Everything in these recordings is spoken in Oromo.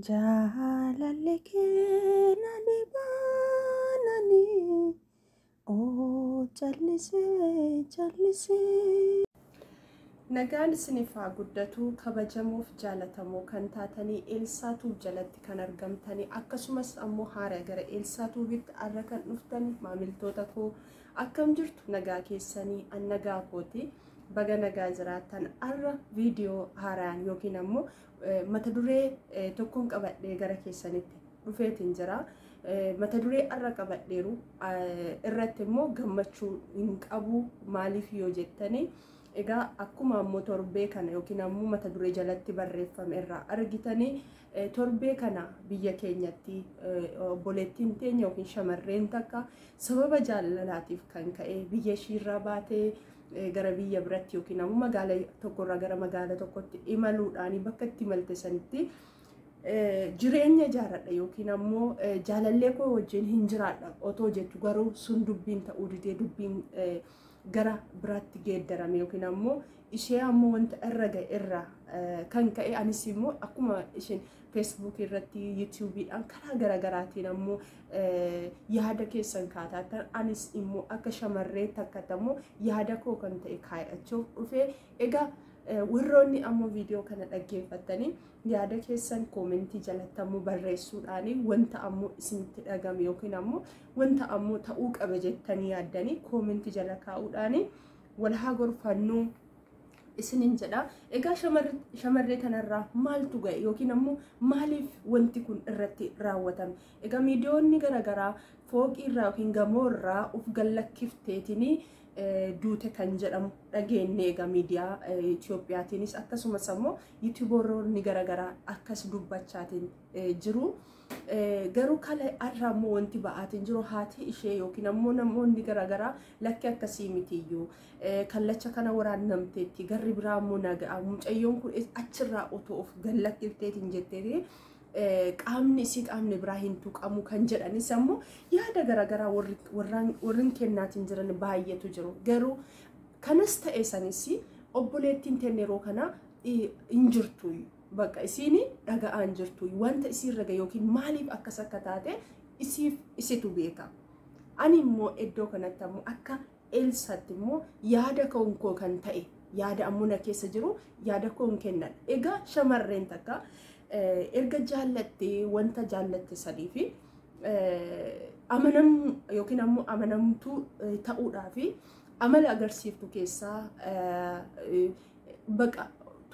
Jaalalli kee na dhibaananii oo callisee callisee. Nagaan isiniif haa guddatu. Kabajamuuf jaalatamoo kan taatanii Eelsaa Tuub jalatti kan argamtanii, akkasumas ammoo haara gara Eelsaa Tuubitti har'a kan dhuftan maamiltoota koo, akkam jirtu? Nagaa keessanii? An nagaa kooti, baga nagaa jiraattan. Har'a viidiyoo haaraan yookiin ammoo mata duree tokkoon qabadhee gara keessanitti dhufeetiin jira. Mata duree har'a qabadheeru irratti immoo gammachuu hin qabu. Maaliif yoo jettanii, egaa akkuma ammoo torbee kana yookiin ammoo mata duree jalatti barreeffame irraa argitanii, torbee kana biyya keenyatti obboleettiin teenya yookiin shamarreen takka sababa jaalalaatiif kan ka'e biyya ishiirraa baatee gara biyya biratti yookiin ammoo magaala tokkorraa gara magaala tokkotti imaluudhaan bakka itti imalte sanitti jireenya ijaarradha yookiin ammoo jaalallee koo wajjin hin jiraadha otoo jettu, garuu sun dubbiin ta'uu didee dubbiin gara biraatti geeddarame yookiin ammoo ishee ammoo wanta irra ga'e irraa kan ka'e, anis immoo akkuma isheen Feesbuukii irratti, Yuutuubiidhaan karaa garaagaraatiin ammoo yaada keessan kaataatan, anis immoo akka shamarree takkatti ammoo yaada koo kan ta'e kaa'achuuf dhufe. Egaa warroonni ammoo viidiyoo kana dhaggeeffattanii yaada keessan koomentii jalatti ammoo barreessuudhaan wanta ammoo isinitti dhagame yookiin ammoo wanta ammoo ta'uu qaba jettanii yaaddanii koomentii jala kaa'uudhaan wal haa gorfannuu isinin jedha. Egaa shamarree kanarraa maaltu ga'e yookiin ammoo maaliif wanti kun irratti raawwatame? Egaa miidiyoonni garaagaraa fooqiirraa yookiin gamoorraa uf gallakkifteetinii duute kan jedhamu dhageenye. Egaa miidiyaa Itoophiyaatiinis akkasumas ammoo yuutuubaroonni garaagaraa akkas dubbachaatiin jiru. Garuu kala har'a ammoo wanti ba'aatiin jiru, haati ishee yookiin ammoo namoonni garaagaraa lakki akkasii mitiyyuu, kallacha kana waraannamteetti, garri biraa ammoo naga'a, mucayyoon kun achirraa otoo of gallakkifteetiin jetteeti qaamni isii qaamni biraa hin tuqamu kan jedhanis ammoo yaada garaagaraa warreen kennaatiin jiran baay'eetu jiru. Garuu kanas ta'e sanis obboleettiin teenya yeroo kana hin jirtu. Bakka isiin dhaga'aan jirtu, wanta isiirra gahe yookiin maaliif akkas akka taate isiif isitu beeka. Ani immoo iddoo kanatti ammoo akka Eelsaatti immoo yaada koo kan ta'e, yaada ammoo na keessa jiru, yaada koon kennan. Egaa shamarreen takka erga jaallattee wanta jaallatte sanii fi amanamuu yookiin ammoo amanamtuu ta'uudhaa fi amala agarsiiftu keessaa baqa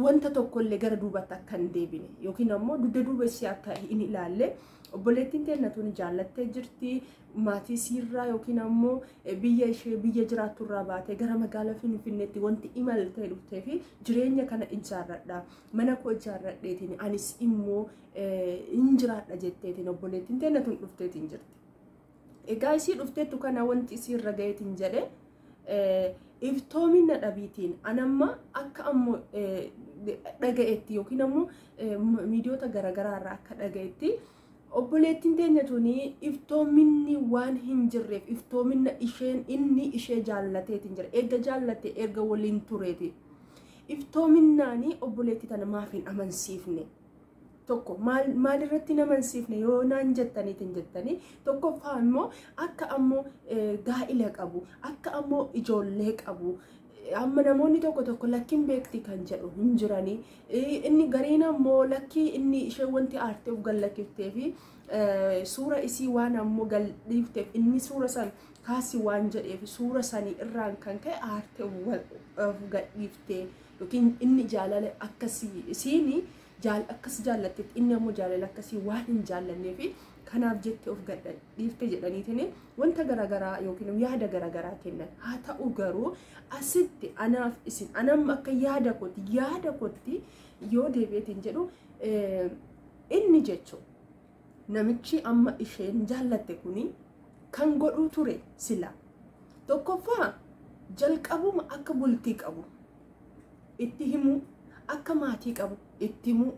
wanta tokkollee gara duubatti akka hin deebine yookiin ammoo dugda duuba ishee akka hin ilaalle. Obboleettiin teenya tun jaallattee jirti. Maatii isiirraa yookiin ammoo biyya ishee biyya jiraatturraa baatee gara magaalaa Finfinneetti wanti imaltee dhuftee fi jireenya kana ijaarradha, mana koo ijaarradheetiin anis immoo hin jiraadha jetteetiin obboleettiin teenya tun dhufteetiin jirti. Egaa isii dhufteettu kana wanti isiirra gaheetiin jedhe iftoomina dhabiitiin anamma akka ammoo dhaga'etti yookiin ammoo miidiyoota garaagaraa irraa akka dhaga'etti, obboleettiin teenya tuni iftoominni waan hin jirreef, iftoominna isheen inni ishee jaallateetiin jira, erga jaallatte, erga waliin tureeti, iftoominnaanii obboleettii tana maaf hin amansiifne? Tokko maalirratti hin amansiifne yoo naan jettaniitiin jettanii, tokkoffaa immoo akka ammoo gaa'ila qabu, akka ammoo ijoollee qabu, amma namoonni tokko tokko lakkiin beekti kan jedhu hin jiranii. Inni gariin ammoo lakkii inni ishee wanti aartee of gallakkiftee fi suura isii waan ammoo gadhiifteef, inni suura san kaasi waan jedheef, suura sanii irraan kan ka'e aartee of gadhiiftee yookiin inni jaalala akkasii isiini akkas jaallattetti, inni ammoo jaalala akkasii waan hin jaallannee fi kanaaf jettee of gadhiifte jedhaniitiin wanta garaagaraa yookiin yaada garaagaraa kennan. Haa ta'u garuu asitti anaaf isin anam akka yaada kootti yoo deebi'eetiin jedhu, inni jechuun namichi amma isheen jaallatte kuni kan godhuu ture sila tokkoffaa jalqabuma akka bultii qabu itti himuu, akka maatii qabu itti himuu,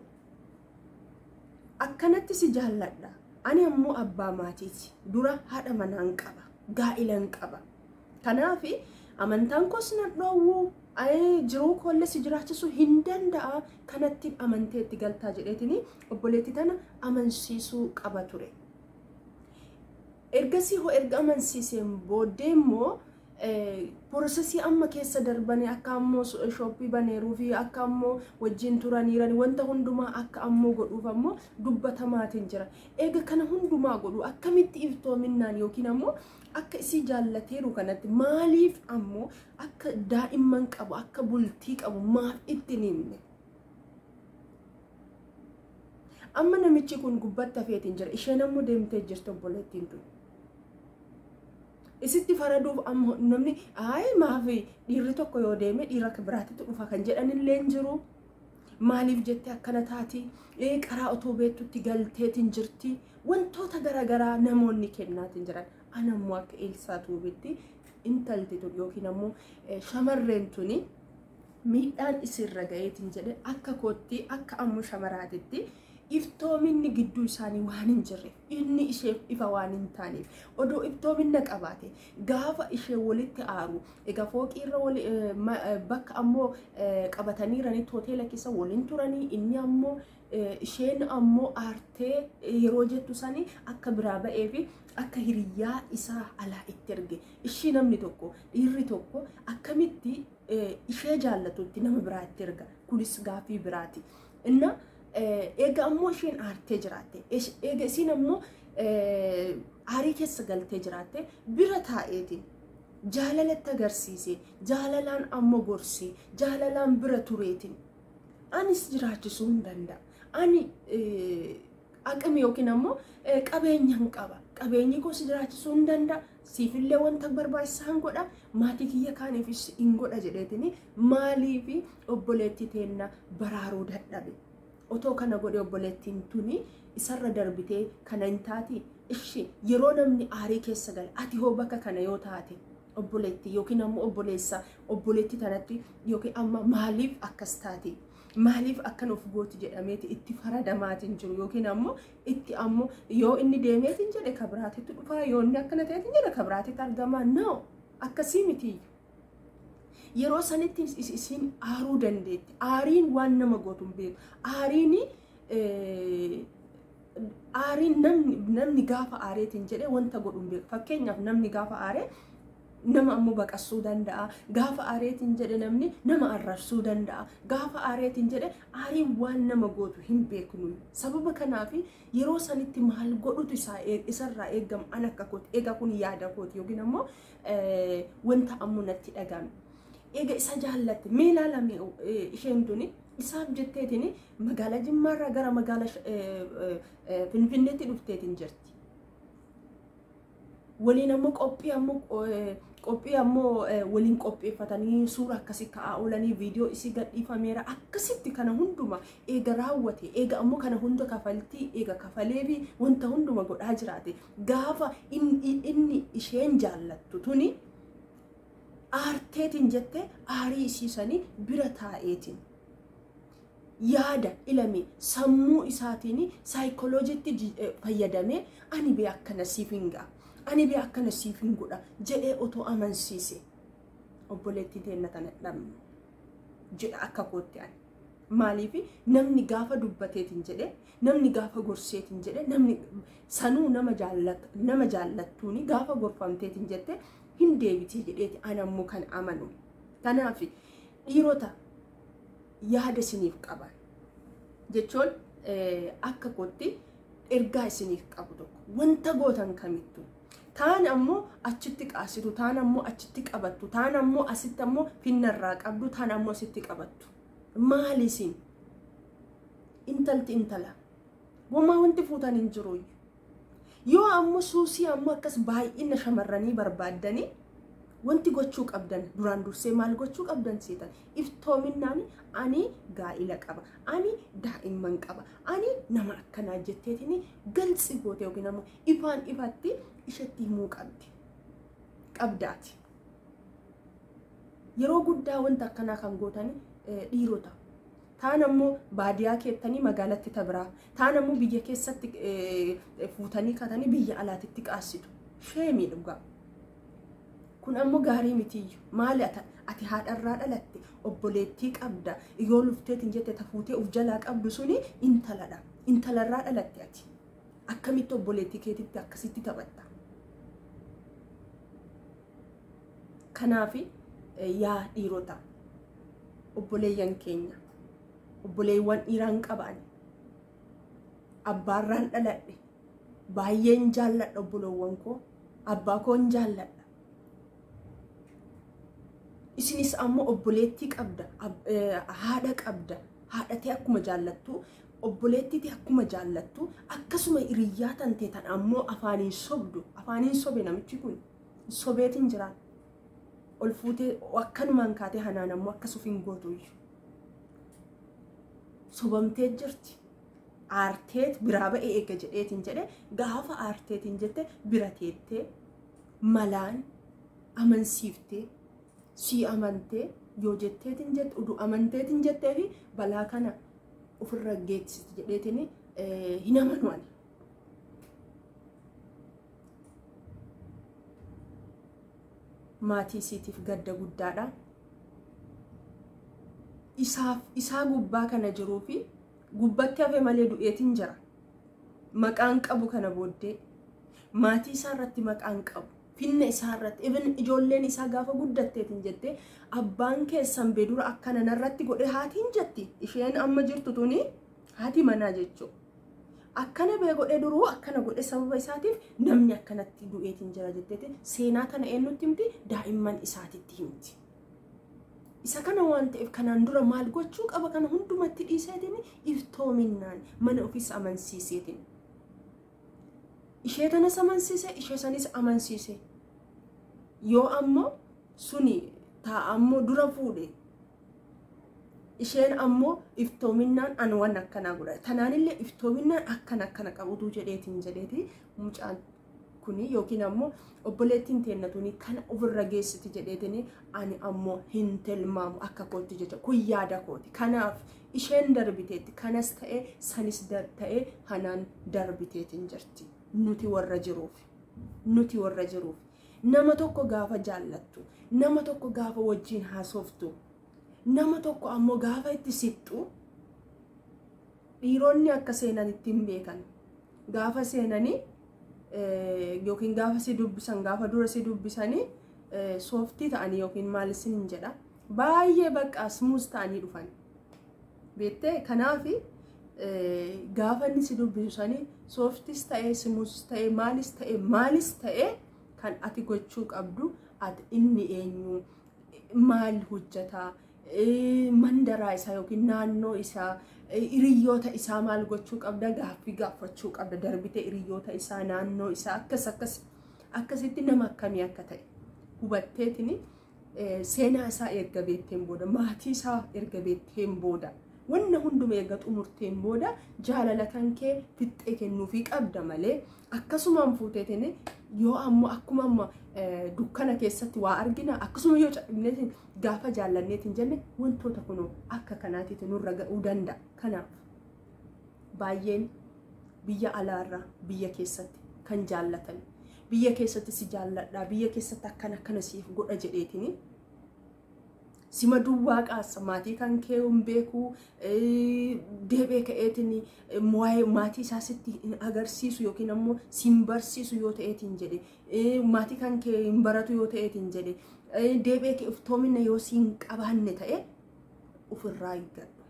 akkanatti si jaalladha, ani ammoo abbaa maatiiti, dura haadha manaan qaba, gaa'ilan qaba, kanaaf amantaan koos nan dhoowwuu Jiruu koollee si jiraachisuu hin danda'a, kanatti amantee itti galtaa jedheetini obboleettii tana amansiisuu qaba ture. Ergasii hoo erga amansiiseen booddee immoo process amma keessa darbanii, akka ammoo shop baneeruu fi akka ammoo wajjin turaniiran, wanta hundumaa akka ammoo godhuuf ammoo dubbatamaatiin jira. Eega kana hundumaa godhu, akkamitti iftoominnaan yookiin ammoo akka isii jaallateeru kanatti maaliif ammoo akka daa'imman qabu, akka bultii qabu maaf itti hin himne? Amma namichi kun gubbatti hafeetiin jira. Isheen ammoo deemtee jirti, obboleettiin tun. Isitti faraduuf ammoo namni ayi maaf dhiirri tokko yoo deeme dhiira biraatitti dhufa kan jedhanillee hin jiru. Maaliif jettee akkana taati? Qaraa otoo beektutti galteetiin jirti. Wantoota garaagaraa namoonni kennaatiin jiran. Ana ammoo akka Eelsaa Tuubitti intalti tun yookiin ammoo shamarreen tuni miidhaan isirra ga'eetiin jedhe, akka kootti, akka ammoo shamaraatitti, iftoominni gidduu isaanii waan hin jirreef, inni isheef ifa waan hin taaneef. Odoo iftoominna qabaate, gaafa ishee walitti aaru, egaa fooqiirra bakka ammoo qabataniiranitti hoteela keessa waliin turanii, inni ammoo isheen ammoo aartee yeroo jettu sanii akka biraa ba'ee fi akka hiriyyaa isaa alaa itti erge. Ishii namni tokko, dhiirri tokko akkamitti ishee jaallatutti nama biraa itti erga? Kunis gaaffii biraati. Inna eega ammoo isheen aartee jiraatte, eega isiin ammoo aarii keessa galtee jiraatte, bira taa'eetiin jaalalatti agarsiise, jaalalaan ammoo gorsee, jaalalaan bira tureetiin, anis jiraachisuu hin danda'a. Ani aqimi yookiin ammoo qabeenyan qaba. Qabeenyi koos jiraachisuu hin danda'a. Siifillee wanta barbaachisaa hin godha. Maatii kiyya kaaniifis hin godha jedheetini maaliif obboleettii teenna baraaruu dadhabe? Otoo kana godhe, obboleettiin tuni isarra darbitee kana hin taati. Ishi yeroo namni aarii keessa gala, ati hoo bakka kana yoo taate, obboleettii yookiin ammoo obboleessa obboleettii tanatti yookiin amma maaliif akkas taati? Maaliif akkan of gooti jedhameeti itti faradamaatiin jiru, yookiin ammoo itti ammoo yoo inni deemeetiin jedhe kabiraatitti dhufaa, yoo inni akkana ta'eetiin jedhe kabiraatitti argamaa? No, akkasii miti. Yeroo sanitti isiin aaruu dandeetti. Aariin waan nama gootu hin beeku. Aariin namni gaafa aareetiin jedhe wanta godhu hin beeku. Fakkeenyaaf, namni gaafa aaree nama ammoo baqassuu danda'a. Gaafa aareetiin jedhe namni nama arrabsuu danda'a. Gaafa aareetiin jedhe aariin waan nama gootu hin beeknu. Sababa kanaaf yeroo sanitti maal godhutu isarraa eegama an akka kooti? Egaa kun yaada kooti yookiin ammoo wanta ammoo natti dhagame. Eega isa jaallatte, mee ilaalame, isheen tuni isaaf jetteetiin magaalaa Jimmaarraa gara magaalaa Finfinneetti dhufteetiin jirti. Waliin ammoo qophii ammoo waliin qopheeffatanii, suura akkasii ka'aa oolanii, viidiyoo isii gadhiifameera. Akkasitti kana hunduma eega raawwate, eega ammoo kana hunda kafaltii eega kafaleefi wanta hunduma godhaa jiraate, gaafa inni isheen jaallattu tuni aarteetiin jette, aarii isiisanii bira taa'eetiin yaada ilame sammuu isaatiin saayikolojiitti fayyadamee, ani bee akkana siif hin ga'a, ani bee akkana siif hin godha jedhee otoo amansiise, obboleettii teenna tana dhabnu jedha akka kootti ani. Maaliif namni gaafa dubbateetiin jedhe, namni gaafa gorseetiin jedhe, namni sanuu nama jaallattuuni gaafa gorfamteetiin jette hin deebitee jedheeti ani ammoo kan amanu. Kanaaf dhiirota, yaada isiniif qaban jechuun, akka kootti ergaa isiniif qabu tokko, wanta gootan kamittu, taan ammoo achitti qaasitu, taan ammoo achitti qabattu, taan ammoo asitti ammoo finnarraa qabdu, taan ammoo asitti qabattu, maali isin? Intalti intala womaa wanti fuutan hin jiru. Yoo ammoo suusii ammoo akkas baay'ina shamarranii barbaaddanii, wanti gochuu qabdan duraan dursee maal gochuu qabdan seetan? Iftoominnaan ani gaa'ila qaba, ani daa'imman qaba, ani nama akkanaa jetteetiin galtsi goote yookiin ammoo ifaan ifatti ishetti himuu qabdi qabdaati. Yeroo guddaa wanta akkanaa kan gootan dhiirota. Taan ammoo baadiyaa keettanii magaalatti tabiraa, taan ammoo biyya keessatti fuutanii katanii biyya alaatitti qaasitu. Shame dhugaa. Kun ammoo gaarii mitiyyu. Maali ati haadharraa dhalatte obboleettii qabda yoo lufteetiin jette tafuutee of jalaa qabdu suni intaladha. Intalarraa dhalatte ati. Akkamitti obboleettii keetitti akkasitti taphatta? Kanaaf yaa dhiirota obboleeyyan keenya obboleewwan dhiiraan qaban abbaarraan dhaladhe baay'een jaalladha obboleewwan koo abbaa koon jaalladha. Isinis ammoo obboleettii qabda haadha qabda haadhatee akkuma jaallattu obboleettiitii akkuma jaallattu akkasuma hiriyyaa tantee tan ammoo afaaniin sobdu afaaniin sobe namichi kun sobeetiin jiraan. Ol fuutee akkanumaan kaatee hanaan ammoo akkas of hin gootu iyyuu. Sobamtee jirti. Aarteet biraa ba'ee eega jedheetiin jedhe gaafa aarteetiin jette bira teettee malaan amansiiftee sii amantee yoo jetteetiin jette uduu amanteetiin jettee fi balaa kana ofirra geessiti jedheetiin hin amanu ani. Maatii isiitiif gadda guddaadha. Isaa gubbaa kana jiruu fi gubbatti hafe malee du'eetiin jira. Maqaan qabu kana booddee maatii isaa irratti maqaan qabu. Finna isaa irratti even ijoolleen isaa gaafa guddatteetiin jettee abbaan keessan beedura akkana narratti godhe haatiin jetti. Isheen amma jirtu tuni haati manaa jechuudha. Akkana bee godhe duruu akkana godhe sababa isaatiif namni akkanatti du'eetiin jira jetteeti seenaa kana eenyutti himti daa'imman isaatitti himti. Isa kana waan ta'eef kanaan dura maal gochuu qaba kana hundumatti dhiiseetiin iftoominaan mana ofiis amansiiseetiin. Ishee tanas amansiise ishee sanis amansiise. Yoo ammoo suni taa'ammoo dura fuudhe isheen ammoo iftoominaan an waan akkanaa godha. Tanaanillee iftoominaan akkana akkana qabutu jedheetiin jedheeti mucaan kuni yookiin ammoo obboleettiin teennatuni kana ofirra geessiti jedheetiin ani ammoo hin tilmaamu akka kootti jecha kun yaada kooti. Kanaaf isheen darbiteetti kanas ta'e sanis ta'e hanaan darbiteetiin jirti. Nuti warra jiruuf nuti warra jiruuf nama tokko gaafa jaallattu nama tokko gaafa wajjin haasoftu nama tokko ammoo gaafa itti siqxu dhiironni akka seenanitti hin beekan. Gaafa seenanii yookiin gaafa si dubbisan gaafa dura si dubbisanii sooftii ta'anii yookiin maal isin hin jedha baay'ee bakka smuus ta'anii dhufan. Beektee kanaaf gaafa inni si dubbisu sanii sooftis ta'ee smuus ta'ee maalis ta'ee maalis ta'ee kan ati gochuu qabdu ati inni eenyu maal hojjetaa mandaraa isaa yookiin naannoo isaa hiriyoota isaa maal gochuu qabda gaaffii gaafachuu qabda darbitee hiriyoota isaa naannoo isaa akkas akkas akkasitti nama akkamii akka ta'e hubatteetiin seenaa isaa erga beekteen booda maatii isaa erga beekteen booda wanna hunduma erga xumurteen booda jaalala kan kee fixxee kennuufii qabda malee akkasumaan fuuteetiin yoo ammoo akkuma amma dukkana keessatti waa argina akkasuma yoo cadhibneetiin gaafa jaallanneetiin jenne wantoota kunoo akka kanaatiitu nurra ga'uu danda'a. Kanaaf baay'een biyya alaarraa biyya keessatti kan jaallatan biyya keessatti si jaalladhaa biyya keessatti akkana akkana siif godha jedheetini sima duwwaa qaassa maatii kan kee hin beeku deebee ka'eetiin waa'ee maatii isaa sitti hin agarsiisu yookiin ammoo si hin barsiisu yoo ta'eetiin jedhe maatii kan kee hin baratu yoo ta'eetiin jedhe deebee kee iftoomina yoo si hin qabaanne ta'e ofirraa eeggadhu.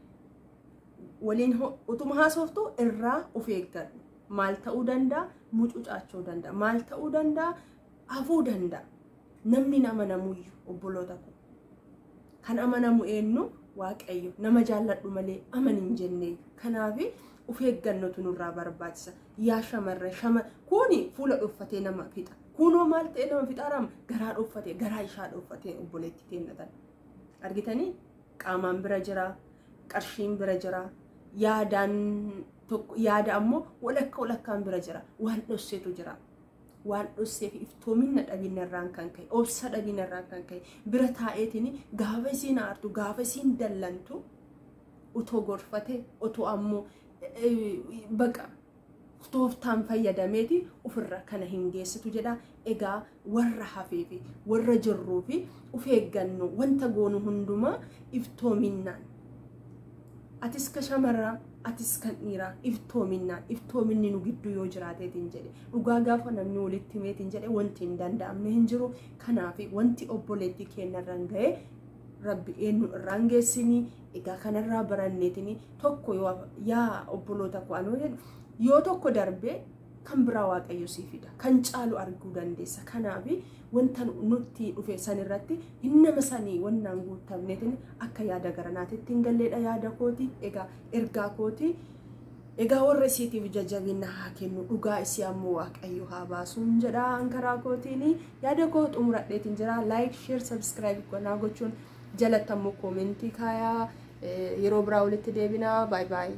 Waliin utuma haasoftu irraa of eeggadhu. Maal ta'uu danda'a? Mucucaachuu danda'a. Maal ta'uu danda'a? Hafuu danda'a. Namni nama namuyyuu obboloota koo. Kan amanamu eenyu Waaqayyo nama jaalladhu malee amani hin jenne. Kanaaf of eeggannotu nurraa barbaachisa. Yaa shamarran kuni fuula dhoffatee nama fixa. Kunoo maal ta'e nama fixaaraam garaa dhoffatee garaa ishaa dhoffatee obboleettii teennatan. Argitanii qaamaan bira jira, qarshiin bira jira, yaadaan tokko yaada ammoo walakka walakkaan bira jira. Waan dhosseetu jira. Waan dhosseef iftoomina dhabinarraan kan ka'e obsa dhabinarraan kan ka'e bira taa'eetiin gaafa isiin aartu gaafa isiin dallantu otoo gorfate otoo ammoo baqa Tooftaan fayyadameeti ofirra kana hin geessitu jedha. Egaa warra hafee fi warra jirruu fi of eeggannoo wanta goonu hundumaa iftoominnaan. Atis ka shamarraa, atis kan dhiiraa, iftoominnaan, iftoominni nu gidduu yoo jiraateetiin jedhe, dhugaa gaafa namni walitti himeetiin jedhe, wanti hin danda'amne hin jiru. Kanaaf wanti obboleettii keenyarraan ga'e Rabbi eenyu irraan geessinii. Egaa kanarraa baranneetiin tokko yaa obboloota koo anoo jedhu, yoo tokko darbee kan biraa Waaqayyo sii fida, kan caalu arguu dandeessa. Kanaaf wanta nutti dhufe sanirratti hin nama sanii wannaan guutamneetiin akka yaada garanaatitti hin galleedha yaada kooti. Egaa ergaa kooti. Egaa warra isiitiif jajjabina haa kennu, dhugaa isii ammoo Waaqayyo haa baasuun jedha. Karaa kootiin yaada koo xumuradheetiin jira. Like, share, subscribe godhaa gochuun jalatti ammoo koomentii kaayaa. Yeroo biraa walitti deebinaa. Baay baay.